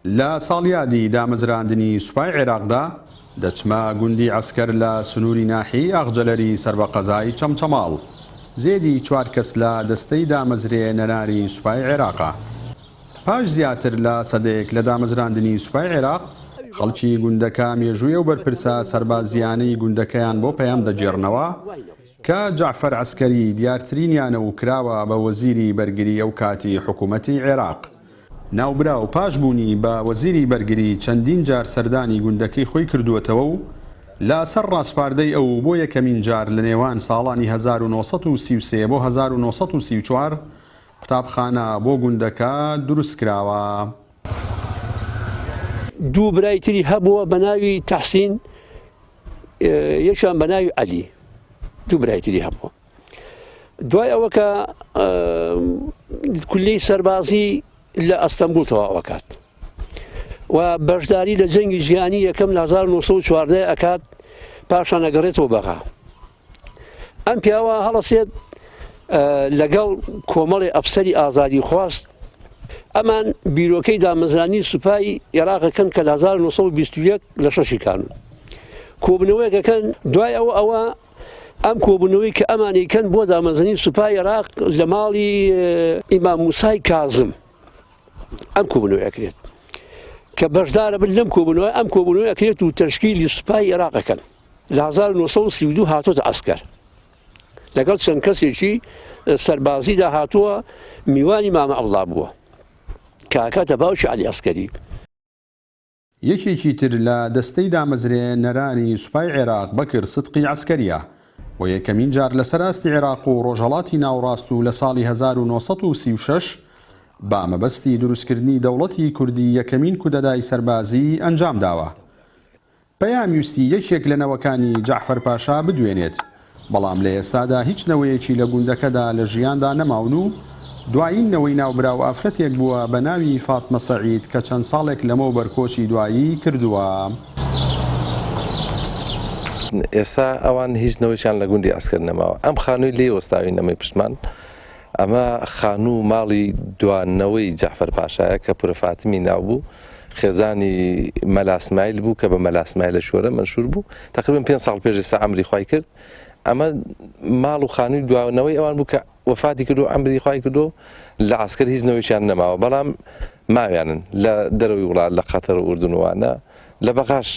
لە ساڵیادی دامەزراندنی سوپای عێراقدا، دەچمە گوندی عەسکەر لە سنووری ناحیەی ئاغجەلەری سەر بە قەزای چەمچەماڵ. زێدی چوار کەس لە دەستەی دامەزرێنەرانی سوپای عێراقە. پاش زیاتر لە سەدەیەک لە دامەزراندنی سوپای عێراق، خەڵکی گوندەکە مێژووی ئەو بەرپرسە سەربازییانەی گوندەکەیان بۆ پەیام دەگێڕنەوە کە جەعفەر عەسکەری دیارترینیانە و کراوە بە وەزیری بەرگری ئەوکاتی حکومەتی عێراق. ناوبراو پاش بوونی بە وەزیری بەرگری چەندین جار سەردانی گوندەکەی خۆی کردووەتەوە و لە سەر ڕاسپاردەی ئەو بۆ یەکەمین جار لە نێوان ساڵانی 1933 بۆ 1934 قوتابخانە بۆ گوندەکە دروستکراوە. دوو برای تری هەبووە بە ناوی تەحسین یەکیان بە ناوی عەلی دوو برای تری هەبووە. دوای ئەوە کە کولیەی سەربازی لە ئەستەنبوڵ تەواو ئەکات و بەشداری لە جەنگی جیهانی یەکەم لە 1914 ئەکات پاشان ئەگەڕێتەوە بەغا ئەم پیاوە هەڵەسێت لەگەڵ کۆمەڵی ئەفسەری ئازادی خواست ئەمان بیرۆکەی دامەزرانی سوپای عێراقەکەن کە لە 1921 لە شەشی کانون کۆبنەوەیەکەکەن دوای ئەوە ئەوە ئەم کۆبوونەوەی کە ئەمان ئەیکەن بۆ دامەزرانی سوپای عێراق لە ماڵی ئیمام موسای کازم ئەم کۆبوونەوەی ئەکرێت کە بەشدارە بن لەم کۆبوونەوە ئەم کۆبوونەوەی ئەکرێت و تەشکیلی سوپای عێراق ئەکەن لە 1932 هاتۆتە عەسکەر لەگەڵ چەند کەسێکی سەربازیدا هاتووە میوانی مامە عەبدوڵا بووە کە ئەکاتە باوکی عەلی عەسکەری. یەکێکی تر لە دەستەی دامەزرێنەرانی سوپای عێراق بەکر سدقی عەسکەریە بۆ یەکەمین جار لەسەر ئاستی عێراق و ڕۆژهەڵاتی ناوڕاست و لە ساڵی 1936 بە مەبەستی دروستکردنی دەوڵەتی کوردی یەکەمین کودەدای سەربازیی ئەنجامداوە. پەیام ویستی یەکێک لە نەوەکانی جەعفەر پاشا بدوێنێت، بەڵام لە ئێستادا هیچ نەوەیەکی لە گوندەکەدا لە ژیاندا نەماون و دوایین نەوەی ناوبراو ئافرەتێک بووە بە ناوی فاتمە سەعید کە چەند ساڵێک لەمەوبەر کۆچی دوایی کردووە. ئێستا ئەوان هیچ نەوەیەکیان لە گوندی عەسکەر نەماوە. ئەم خانووی لێی وەستاوین ئەمەی پشتمان، ئەمە خانوو و ماڵی دوا نەوەی جەعفەر پاشایە کە پورە فاتمی ناو بوو، خێزانی مەلا سمایل بوو کە بە مەلا سمایلە شۆرە مەنشوور بوو، تەقریبەن پێنج ساڵ پێش ئێستا عەمری خوای کرد. ئەمە ماڵ و خانووی دوا نەوەی ئەوان بوو کە وەفاتی کردو عەمری خوای کردو لە عەسکەر هیچ نەوەیەکیان نەماوە، بەڵام ماویانن لە دەرەوەی وڵات لە قەتەر و ئوردن و وانە. لە بەغاش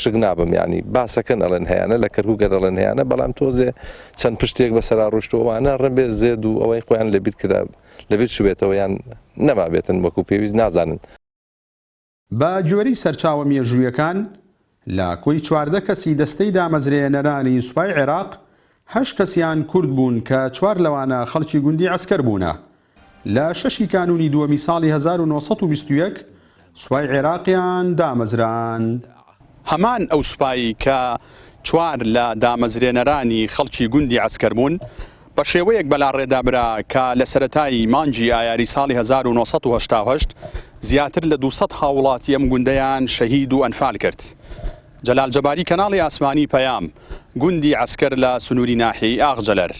شک نابم یانی باسەکەن ئەڵێن هەیانە لە کەرکوک گەر ئەڵێن هەیانە بەڵام تۆزێ چەند پشتێک بەسەرا ڕۆشتوە وانە ڕەنبێ زێد و ئەوەی خۆیان لەبیر کرا لەبیر چوبێتەوە یان نەمابێتن وەکو پێویست نازانن. بە گوێرەی سەرچاوە مێژوویەکان، لە کۆی 14 کەسی دەستەی دامەزرێنەرانی سوپای عێراق، هەشت کەسیان کورد بوون کە چوار لەوانە خەڵکی گوندی عەسکەر بوونە. لە شەشی کانوونی دووەمی ساڵی 1921 سوپای عێراقیان دامەزراند. هەمان ئەو سوپایەی کە چوار لە دامەزرێنەرانی خەڵکی گوندی عەسکەر بوون، بە شێوەیەک بەلاڕێدا برا کە لە سەرەتای مانگی ئایاری ساڵی 1988 زیاتر لە 200 هاووڵاتی ئەم گوندەیان شەهید و ئەنفال کرد. جەلال جەباری کەناڵی ئاسمانی پەیام، گوندی عەسکەر لە سنووری ناحیەی ئاغجەلەر.